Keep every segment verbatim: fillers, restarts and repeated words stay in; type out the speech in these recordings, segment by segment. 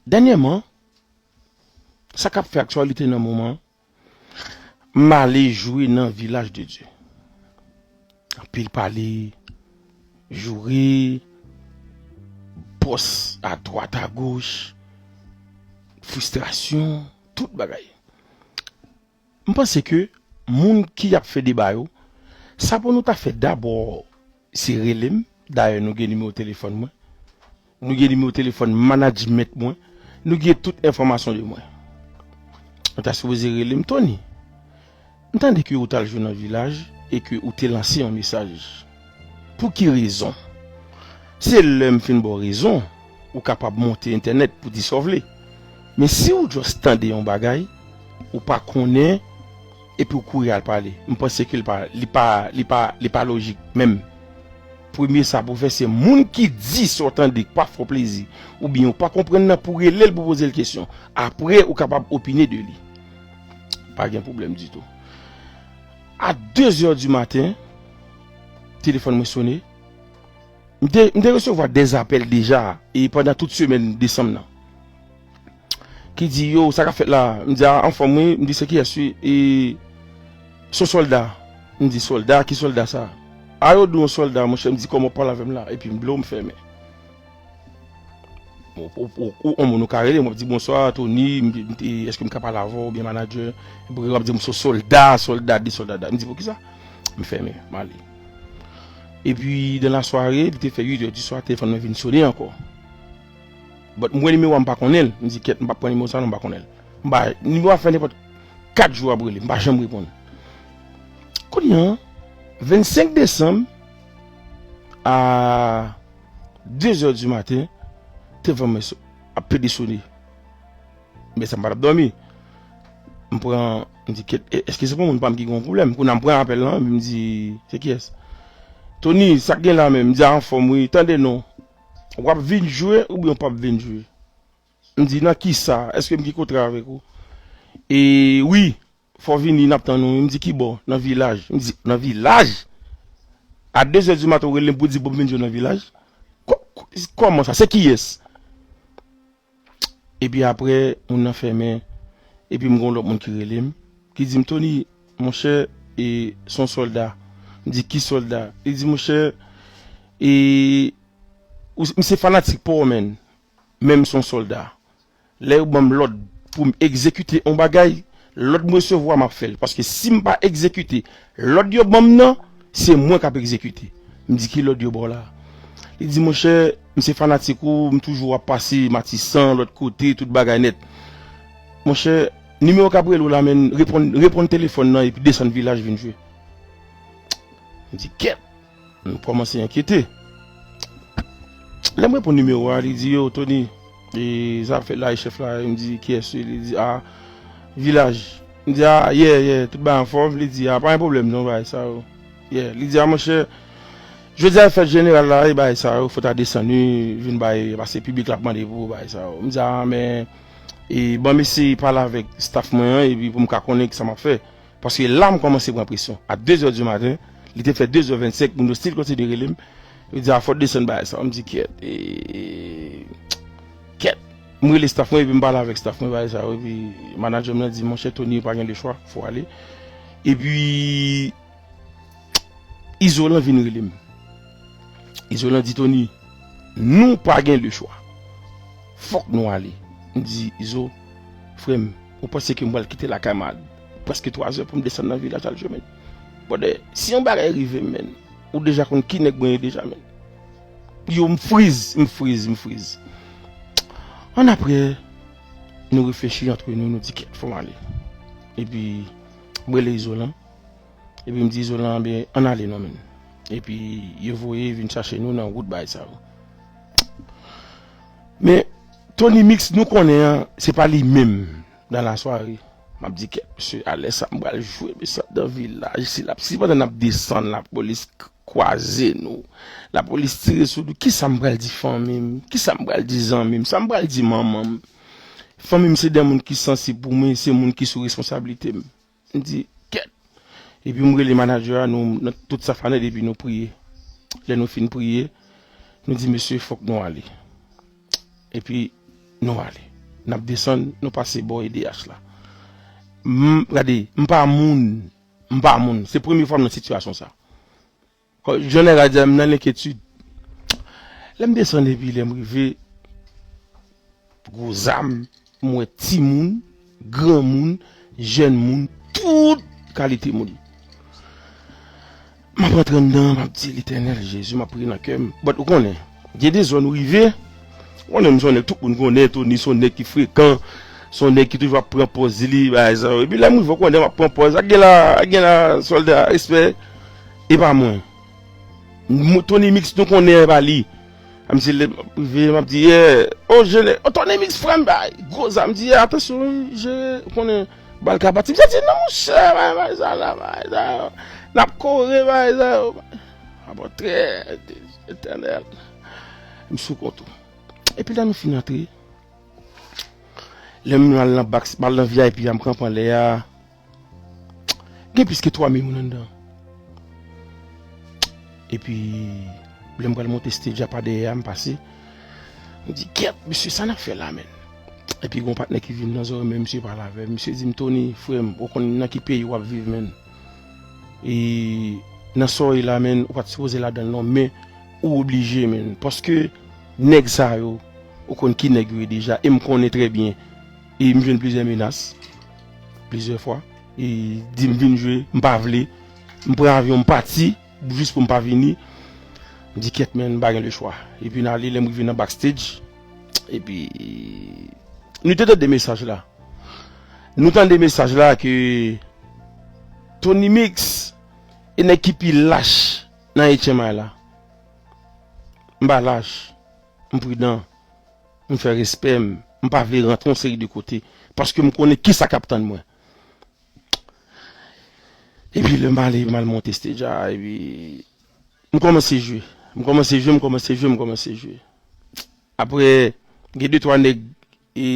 Dènyèman, sa k ap fè aktyalite nan moman an, m ale jwe nan Vilaj de Dye. Anpil pale, joure, bòs adwat agoch, fristrasyon, tout bagay. M panse ke moun ki ap fè deba yo, sa pou nou ta fè dabò, se rele m. Dayè, nou gen nimewo telefòn mwen. Nou gen nimewo telefòn management mwen. Nou gen tout enfòmasyon de mwen. Ou ta sipoze rele m, Tony. M tande ke ou t al jwe nan Vilaj e ke ou te lanse yon mesaj. Pou ki rezon? Se lè m fin ba w rezon, ou kapab monte entènèt pou di sa w vle. Men si ou just tande yon bagay, ou pa konnen, epi ou kouri al pale, m panse ke li pa, li pa, li pa, li pa lojik menm. Premye sa pou w fè, se moun ki di sa w tande k pa fè w plezi, oubyen ou pa konprann nan, pou rele l, pou poze l kesyon. Apre, ou kapab opine de li. Pa gen pwoblèm ditou. A de zè di maten, telefòn mwen sone. M te, m te resevwa de apèl deja, e pandan tout semèn desanm nan. Ki di, "Yo, sa k ap fèt la?" M di, "A, anfòm wi." M di, "Se kiyès wi?" E, "Se yon sòlda." M di, "Sòlda? Ki sòlda sa?" "A, yo di w yon sòlda, monchè." M di, "Kòman w ap pale avè m la?" Epi m blo, m fèmen. Ou, ou, ou, ou, yon moun ou ka rele, m ap di, "Bonswa, Tony, m, m, e, èske m ka pale avè w, oubyen manadjè?" Epi w ap di m, "Se yon sòlda, sòlda, de sòlda." M di, "Poukisa?" M fèmen, m ale. Epi, dan lasware, li te fè uit è di swa, telefòn mwen vin sone ankò. But m wè nimewo a, m pa konnen l. M di, "Kèt, m p ap pran nimewo sa non, m pa konnen l." M pa, nimewo a fè nenpòt kat jou ap rele, m pa janm reponn. Kounye a, vennsenk desanm, a de zè di maten, telefòn mwen so-, ap pede sone. Men sa m pa t ap dòmi. M pran, m di, "Kèt, e, èske se pou moun pa m ki gen yon pwoblèm?" Kounye a m pran apèl lan, epi m di, "Se kiyès?" "Tony, sa k gen la menm?" M di, "A, anfòm wi, tande non. W ap vin jwe oubyen w p ap vin jwe?" M di, "Nan kisa? Èske m gen kontra avèk ou?" "E wi, fò w vini, n ap tann ou wi." M di, "Ki bò?" "Nan Vilaj." M di, "Nan Vilaj? A de zè di maten, ou rele m pou di pou m vin jwe nan Vilaj? Kò-, kò-, kòman sa? Se kiyès?" Epi apre, moun nan fèmen. Epi m gen yon lòt moun ki rele m, ki di m, "Tony, monchè, e, se yon sòlda." M di, "Ki sòlda?" Li di, "Monchè, e, ou, m se fanatik pa w, menn. Men m se yon sòlda. Lè yo ban m lòd pou m egzekite yon bagay, lòd m resevwa, m ap fè l. Paske si m pa egzekite lòd yo ban m nan, se mwen k ap egzekite." M di, "Ki lòd yo ba w la?" Li di, "Monchè, m se fanatik ou, m toujou ap pase Matisan, lòt kote, tout bagay nèt. Monchè, nimewo k ap rele w la, menn, reponn, reponn telefòn nan epi desann Vilaj vin jwe." M di, "Kèt!" M kòmanse enkyete. Lè m reponn nimewo a, li di, "Yo, Tony, e, sa ap fèt la, e chèf la?" M di, "Kiyès wi?" Li di, "A, Vilaj." M di, "A, yeah, yeah, tout bagay anfòm?" Li di, "A, pa gen pwoblèm non, bagay sa yo." Yeah, li di, "A, monchè, jodi a fèt jeneral la, e bagay sa yo, fò w ta desann wi, vin bay, paske piblik la ap mande pou bagay sa yo." M di, "A, men, e, ban m eseye pale avèk staff mwen an, epi pou m ka konnen kisa m ap fè." Paske la, m kòmanse pran presyon. A de zè di maten, li te fè de zè vennsenk, moun yo still kontinye rele m. Yo di, "A, fò w desann bagay sa." M di, "Kèt, e, kèt." M rele staff mwen, epi m pale avèk staff mwen, bagay sa yo. Epi manadjè m nan di, "Monchè Tony, ou pa gen lechwa, fò w ale." Epi, Izolan vin rele m. Izolan di, "Tony, nou pa gen lechwa. Fòk nou ale." M di, "Izo, frè m, ou panse ke m pral kite lakay m a prèske twazè pou m desann nan Vilaj al jwe, menn? Brother, si yon bagay rive m, menn, ou deja konn ki nèg mwen ye deja, menn." Yo, m friz, m friz, m friz. Annapre, nou reflechi antre nou, nou di, "Kèt, fò m ale." Epi, m rele Izolan. Epi m di Izolan, "Ben, ann ale non, menn." Epi yo voye vin chache nou nan wout bagay sa yo. Men, Tony Mix, nou konnen an, se pa li menm nan lasware. M ap di, "Kèt, mesye, alè sa m pral jwe, mesye, ap nan Vilaj, si l ap, si pandan n ap desann, lapolis k-, kwaze nou, lapolis tire sou nou, kisa m pral di fanmi m? Kisa m pral di zanmi m? Sa m pral di manman m?" Fanmi m se de moun ki sansib pou mwen, se moun ki sou responsablite m. M di, "Kèt." Epi m rele manadjè a, nou, nan tout staff la nèt, epi nou priye. Lè nou fin priye, nou di, "Mesye, fòk nou ale." Epi, nou ale. N ap desann, nou pase bò E D H la. M, gade, m pa moun, m pa moun. Se premye fwa m nan sitiyasyon sa. Kò, jan nèg la di a, m nan lenkyetid. Lè m desann epi lè m rive, gwo zam, m wè timoun, granmoun, jèn moun, tout kalite moun. M ap rantre anndan, m ap di, Letènèl, Jezi, m ap priye nan kè m. But ou konnen, gen de zòn ou rive, ou konnen m se yon nèg tout moun konnen, Tony se yon nèg ki frekan, se yon nèg ki toujou ap pran pòz li, bagay sa yo. Epi lè m rive, ou konnen m ap pran pòz. Ak gen la, ak gen la, sòlda, respè, e pa mwen. Mou-, Tony Mix, nou konnen e pa li. A m di, lè m ap rive, m ap di, yeah, oh, jene, oh, Tony Mix, frè m, bay, gwo zam, m di, yeah, atansyon, wi, jere, ou konnen, bal ka pati. M di, non, monchè, bay, bay, sa la, bay, sa yo. N ap kore, bay, sa yo. Apòtre, Etènèl. M sou kont ou. Epi lè nou fin antre, lè m al nan bak, m al nan V I P a, m kanpe anlè a, gen plis ke twa mil moun anndan. Epi, lè m pral monte stage a pa dèyè a, m pase. M di, kèt, mesye, sa n ap fè la, menn? Epi, gen yon patnè ki vin nan zòrèy mwen, misye pale avè m. Misye di m, Tony, frè m, ou konn nan ki peyi w ap viv, menn? E nan sa w ye la, menn, ou pa t sipoze ladan l non, men ou oblije, menn. Paske nèg sa yo, ou konn ki nèg yo ye deja, e m konnen trè byen. E m jwenn plizyè menas, plizyè fwa. E di m vin jwe, m pa vle. M pran avyon, m pati, jis pou m pa vini. M di, kèt, menn, m pa gen lechwa. Epi n ale, lè m rive nan backstage, epi nou te tande mesaj la. Nou tande mesaj la ke Tony Mix e nèg ki pi lach nan H M I la. M pa lach, m pridan, m fè respè m, m pa vle rantre yon seri de kote, paske m konnen kisa k ap tann mwen. Epi lè m ale, m al monte stage a, epi m kòmanse jwe. M kòmanse jwe, m kòmanse jwe, m kòmanse jwe. Apre, gen de twa nèg e,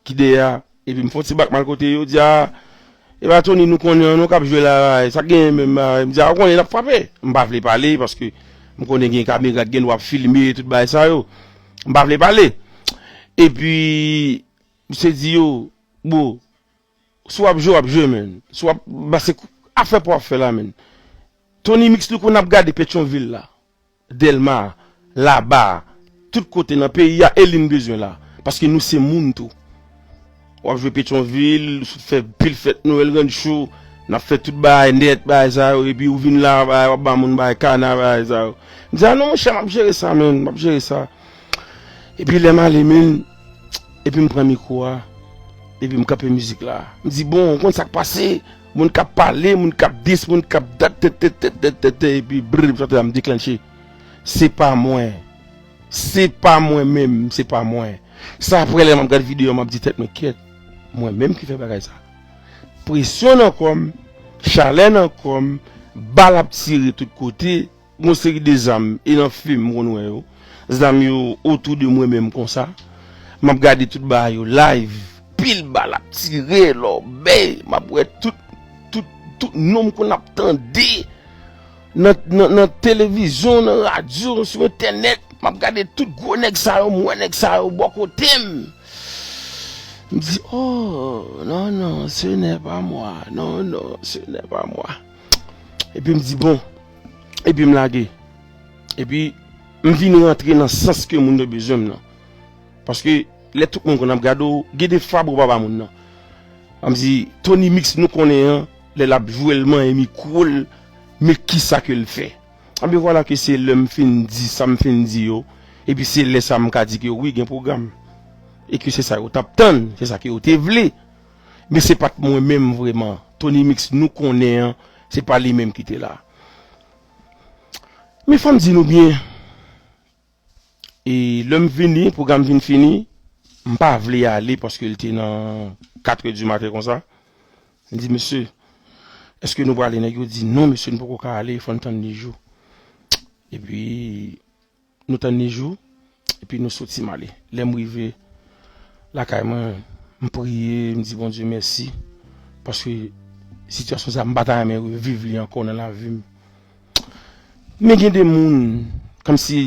ki dèyè a, epi m fè yon ti bak m al kote yo, di, a, e pa Tony nou konnen an non k ap jwe la, sa k genyen menm, a, m di, a, ou konnen n ap frape. M pa vle pale, paske m konnen gen kamera k gen dwa ap filme, tout bagay sa yo. M pa vle pale. Epi, misye di yo, bro, si w ap jwe, w ap jwe, menn. Si w ap, ba se kou, afè pa w ap fè la, menn. Tony Mix nou konn ap gade Petyonvil la. Dèlma, Laba, tout kote nan peyi a, e li n bezwen la. Paske nou se moun tou. W ap jwe Petyonvil, fè pil fèt Nwèl, rann cho, n ap fè tout bagay nèt, bagay sa yo, epi ou vin la, bagay, w ap ba moun bagay kana, bagay sa yo. M di, a non, monchè, m ap jere sa, menn, m ap jere sa. Epi lè m ale, menn, epi m pran mikwo a, epi m kanpe mizik la. M di, bon, ou konn sa k pase? Moun k ap pale, moun k ap dis, moun k ap dat, tè, tè, tè, tè, tè, tè, epi brr, chante la, m deklanche. Se pa mwen. Se pa mwen menm, se pa mwen. Sa apre lè m ap gad videyo, m ap di tèt mwen, kèt, mwen menm ki fè bagay sa. Presyon nan kò m, chalè nan kò m, bal ap tire tout kote, yon seri de zam, e nan fim m konn wè yo. Zam yo otou de mwen menm konsa. M ap gade tout bagay yo live. Pil bal ap tire, lòbèy. M ap wè tout, tout, tout non m konn ap tande nan, nan, nan televizyon, nan radyo, sou entènèt. M ap gade tout gwo nèg sa yo, m wè nèg sa yo bò kote m. M di, oh, non, non, ce n'est pas moi. Non, non, ce n'est pas moi. Epi m di, bon. Epi m lage. Epi m vin rantre nan sans ke moun yo bezwen m nan. Paske lè tout moun konn ap gade w, gen de fwa bro pa ba moun nan. An m di, Tony Mix nou konnen an, lè l ap jwe l manyen mikwo l, men kisa ke l fè? Anben vwala ke se lè m fin di sa m fin di yo, epi se lè sa m ka di ke wi gen pwogram. E ke se sa yo t ap tann, se sa ke yo te vle. Men se pa t mwen menm vrèman. Tony Mix nou konnen an, se pa li menm ki te la. Men fò m di nou byen, e lè m vini, pwogram vin fini, m pa vle ale paske l te nan katrè di maten konsa. M di, mesye, èske nou prale? Nèg yo di, non, mesye, nou poko ka ale, fò n tann li jou. Epi, nou tann li jou, epi nou soti m ale. Lè m rive lakay mwen, m priye, m di Bondye mèsi, paske sitiyasyon sa a, m pa ta renmen reviv li ankò nan lavi m. Men gen de moun, kòmsi,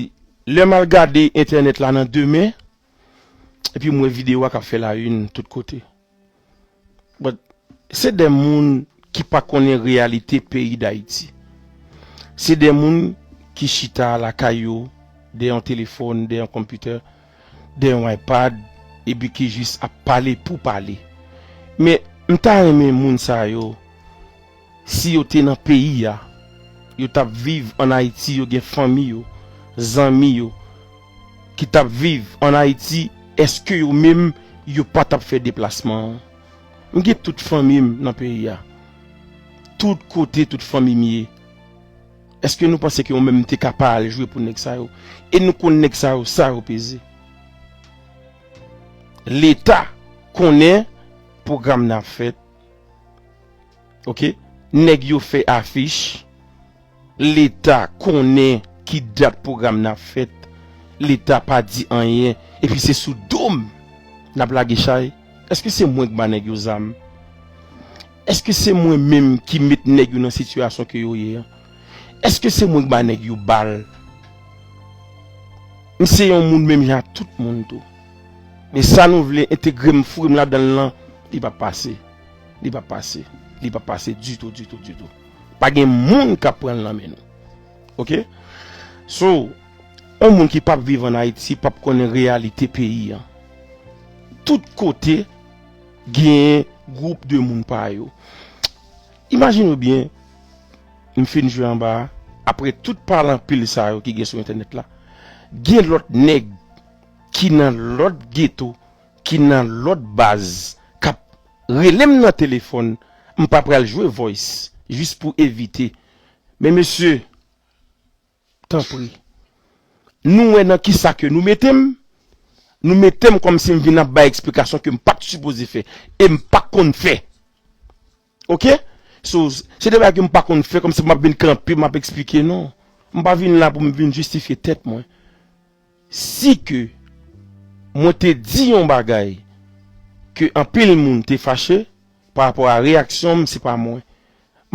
lè m al gade entènèt la nan demen, Epi m wè videyo a k ap fè la une tout kote. But, se de moun ki pa konnen reyalite peyi Dayiti. Se de moun ki chita lakay yo, dèyè yon telefòn, dèyè yon konpitè, dèyè yon iPad, epi ki jis ap pale pou pale. Men, m ta renmen moun sa yo, si yo te nan peyi a, yo t ap viv ann Ayiti, yo gen fanmi yo, zanmi yo, ki t ap viv ann Ayiti, èske yo menm, yo pa t ap fè deplasman an? M gen tout fanmi m nan peyi a. Tout kote, tout fanmi m ye. Èske nou panse ke yo menm te ka pa al jwe pou nèg sa yo? E nou konn nèg sa yo, sa yo peze. Leta konnen pwogram nan ap fèt. Oke? Nèg yo fè afich. Leta konnen ki dat pwogram nan ap fèt. Leta pa di anyen. Epi se sou do m n ap lage chay. Èske se mwen k ba nèg yo zam? Èske se mwen menm ki met nèg yo nan sitiyasyon ke yo ye an? Èske se mwen k ba nèg yo bal? M se yon moun menm jan ak tout moun tou. Men sa nou vle entegre m, foure m ladan l lan, li p ap pase. Li p ap pase. Li p ap pase ditou, ditou, ditou. Pa gen moun k ap pran l nan men nou. Oke? So, yon moun ki p ap viv ann Ayiti p ap konnen reyalite peyi an. Tout kote, gen gwoup de moun pa yo. Imajine w byen, m fin jwe anba a, apre tout pale anpil sa yo ki gen sou entènèt la, gen lòt nèg ki nan lòt geto, ki nan lòt baz, k ap rele m nan telefòn, m pa pral jwe voice, jis pou evite. Men mesye, tanpri, nou wè nan kisa ke nou mete m? Nou mete m kòmsi m vin ap bay eksplikasyon ke m pa t sipoze fè, e m pa konn fè. Oke? So, se de bagay ke m pa konn fè, kòmsi m ap vin kanpe, m ap eksplike, non. M pa vin la pou m vin jistifye tèt mwen. Si ke mwen te di yon bagay ke anpil moun te fache pa rapò a reyaksyon m, se pa mwen.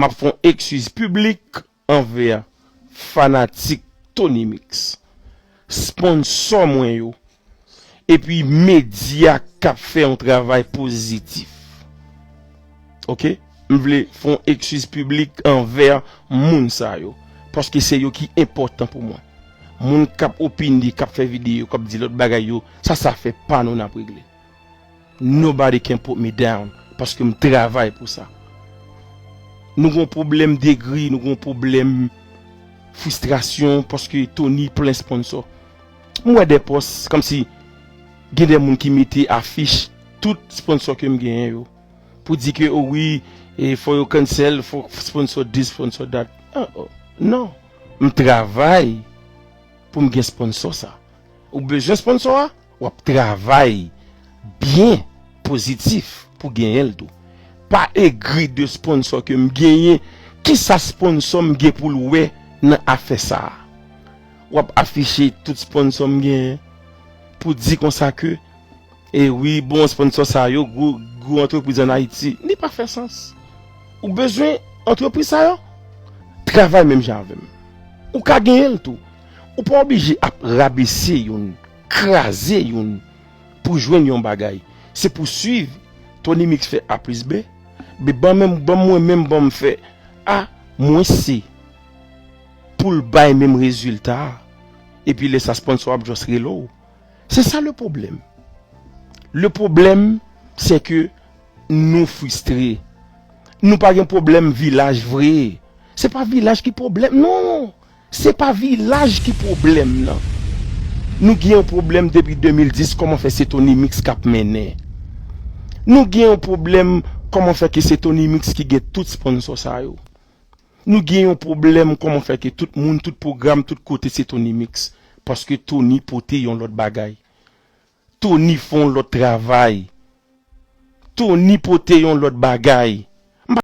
M ap fè yon eskiz piblik anvè fanatik Tony Mix, sponsò mwen yo, epi medya k ap fè yon travay pozitif. Oke? M vle fè yon eskiz piblik anvè moun sa yo, paske se yo ki enpòtan pou mwen. Moun k ap opine, k ap fè videyo, k ap di lòt bagay yo, sa, sa fè pa nou n ap regle. Nobody can put me down, paske m travay pou sa. Nou gon pwoblèm degri, nou gon pwoblèm fristrasyon, paske Tony plen sponsò. M wè de pòs, kòmsi gen de moun ki mete afich tout sponsò ke m genyen yo. Pou di ke, o wi, e fò yo cancel, fò sponsò this, sponsò that. Ah, oh, non. M travay pou m gen sponsò sa. Ou bezwen sponsò a? W ap travay byen pozitif pou genyen l tou. Pa egri de sponsò ke m genyen. Kisa sponsò m gen pou l wè nan afè sa a? W ap afiche tout sponsò m genyen pou di konsa ke, e wi, bon, sponsò sa yo, gwo, gwo antrepriz ann Ayiti. Li pa fè sans. Ou bezwen antrepriz sa yo? Travay menm jan avè m. Ou ka genyen l tou. Ou pa oblije ap rabese youn, kraze youn pou jwenn yon bagay. Se pou swiv. Tony Mix fè A plis B. Men ban menm, ban mwen menm, ban m fè A mwens C pou l bay menm rezilta a. Epi lè sa sponsò ap just rele w. Se sa le pwoblèm. Le pwoblèm, se ke nou fristre. Nou pa gen pwoblèm vilaj vre. Se pa vilaj ki pwoblèm, non. Se pa vilaj ki pwoblèm nan. Nou gen yon pwoblèm depi de mil dis, kòman fè se Tony Mix k ap mennen. Nou gen yon pwoblèm, kòman fè ke se Tony Mix ki gen tout sponsò sa yo. Nou gen yon pwoblèm, kòman fè ke tout moun, tout pwogram, tout kote se Tony Mix. Paske Tony pote yon lòt bagay. Tony fè yon lòt travay. Tony pote yon lòt bagay.